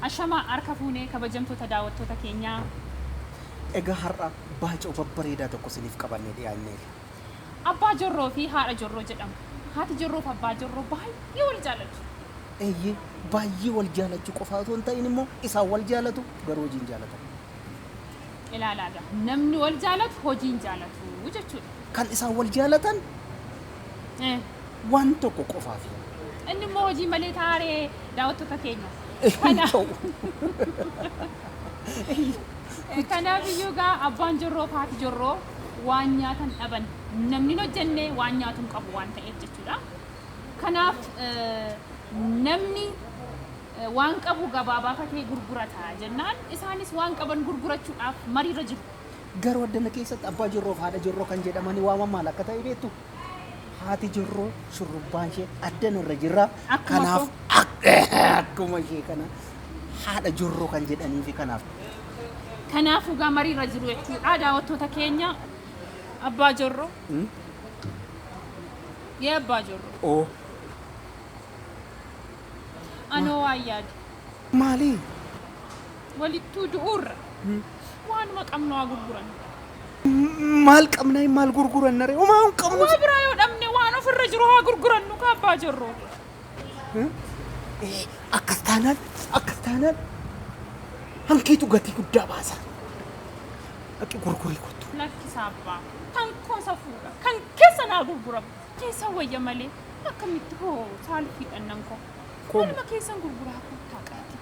Ashamaa harka fuunee kabajamtoota daawwattoota keenyaa. Egaa har'a baacoo babbareedaa tokko isiniif qabannee dhiyaanneerra. Abbaa Jorroo fi haadha Jorroo jedhamu. Haati Jorroo fi abbaa Jorroo baay'ee wal jaalatu. Eeyyee, baay'ee wal jaalachuu qofaa otoo hin ta'in immoo isaan wal jaalatu garuu hojii hin jaalatan. Ilaalaa egaa namni wal jaalatu hojii hin jaalatu jechuudha. Kan isaan wal jaalatan waan tokko qofaafi. Inni immoo hojii malee taaree daawwattoota keenya. Hin Kanaaf ta'u. Kanaaf iyyuu egaa abbaan Jorroo fi haati Jorroo waan nyaatan dhaban. Namni hin hojjenne waan nyaatu hin qabu waan ta'eef jechuudha. Kanaaf namni waan qabu gabaa baafatee gurgurata jennaan isaanis waan qaban gurgurachuudhaaf mariirra jiru. Garuu addana keessatti abbaa Jorroo fi haadha Jorroo kan jedhamanii waamaman maal akka ta'e beektu? Haati Jorroo shurrubbaan ishee addana irra jira. Akkuma Kanaaf koo. akkuma ishee kana haadha Jorroo kan jedhaniifi kanaaf. Kanaafuu egaa mariirra jiru jechuudha daawwattoota keenya. Abbaa Jorroo. Yee abbaa Jorroo. Oo. Anoo waan yaade. Maali? Walittuu du'uurra waanuma qabnu haa gurgurannu. Maal qabna maal gurguranna ree? Homaa hin qabnu. Waa biraa yoo dhabne waan ofirra jiru haa gurgurannu kaa abbaa Jorroo. Akkas taanaan akkas taanaan hankeetu gatii guddaa baasa. Dhaqi gurgurii kottu. Lakkisa abbaa. Kan koo safuudha. Kan keessa naa gurguramu. Keessa wayya malee akkamitti hoo saalfiidhaan nan koo. Koo. Waanuma keessan gurguraa kottaa qaati.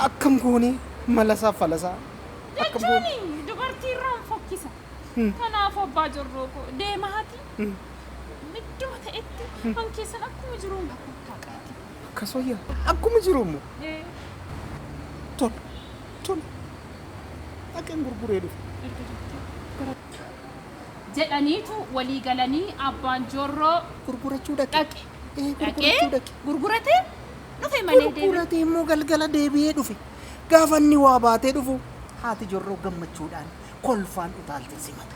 Akkam goonee malasaa falasaa. Akkam goone? Jechuun dubartii irraan fokkisa. Kanaaf abbaa Jorroo koo deemaati. Midduma ta'etti kan keessan akkuma jiruun kottaa qaati. Akkas wayya. Akkuma jiru immoo. Tol. Tol. Dhaqeen gurguree dhufe. Erga jettee jedhaniitu walii galanii abbaan Jorroo Gurgurachuu dhaqe. dhaqe. Ee, Dhaqee gurgurachuu dhaqe. gurguratee dhufe malee deebi'e. Gurguratee immoo galgala deebi'ee dhufe. Gaafa inni waa baatee dhufu haati Jorroo gammachuudhaan kolfaan utaalte simatte.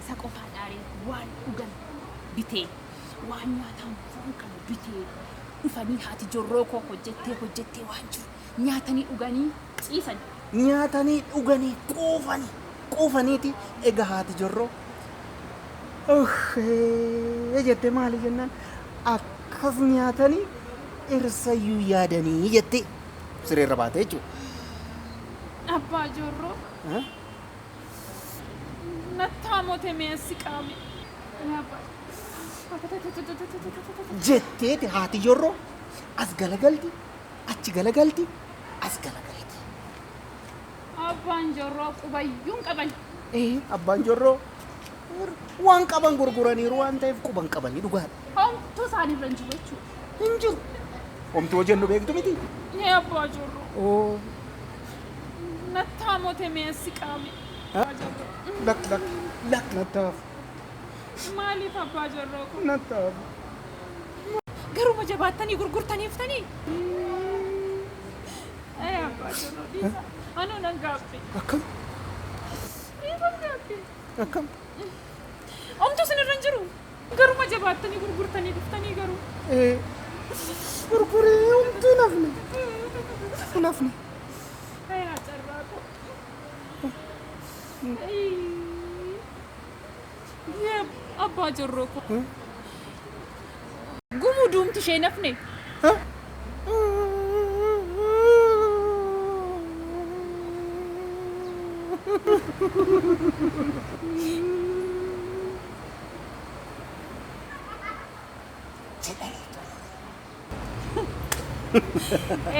Isa qofaa dhaaree waan dhugan bitee waan nyaataan foon kana bitee dhufanii haati Jorroo koo hojjettee hojjettee waan jiru nyaatanii dhuganii ciisan. Nyaatanii dhuganii quufanii quufaniiti egaa haati Jorroo uffee jette maali jennaan akkas nyaatanii dhirsayyuu yaadanii jette sireerra baate jechuudha. Abbaa Jorroo nattaa mote mee qaame. Jetteeti haati Jorroo as galagalti achi galagalti as galagalti. Abbaan Jorroo qubayyuun qaban. Abbaan Jorroo waan qaban gurguraniiru waan ta'eef quban qabanii dhugaadha. Homtuu isaanirra hin jiru jechuudha. Hin jiru. Homtuu hojjennu beektu miti. Ee abbaa Jorroo Oo. nattaa mote mee qaame. Lak lak lak nattaaf Maaliif abbaa Jorroo kun? nattaaf. Garuma jabaattanii gurgurtaniiftanii? Ee abbaa Jorroo dhiisa. Anuu nan gaabbe. Akkam Dhiifam gaabbe. akkam. Homtuu isinirra hin jiru. Garuma jabaattanii gurgurtanii dhuftanii garuu. Ee gurguree homtuu hin hafne. Hin hafne. Ee carraa koo. Yee abbaa Jorroo koo. Gumuu duumti ishee hin hafne.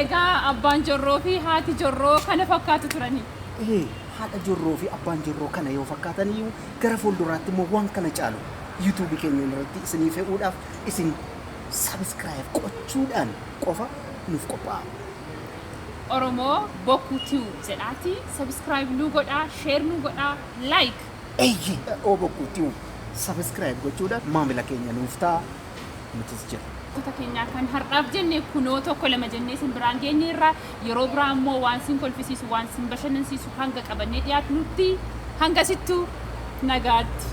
Egaa abbaan Jorroo fi haati Jorroo kana fakkaatu turanii. Ee haadha Jorroo fi abbaan Jorroo kana yoo fakkaatan iyyuu gara fuulduraatti immoo waan kana caalu yuutuubii keenya irratti isinii fe'uudhaaf isin subscribe gochuudhaan qofa nuuf qophaa'a. Oromoo Bokkuu Tube jedhaati. Subscribe nu godhaa, share nu godhaa, like. Eeyyee oo Bokkuu Tube subscribe gochuudhaan maamila keenya nuuf ta'a nutis jira. Kuta keenyaa kan har'aaf jenne kunoo tokko lama jennee isin biraan geenye irraa yeroo biraa immoo waan sin kolfisiisu waan sin bashannansiisu hanga qabannee dhiyaatnutti hanga sittuu nagaatti.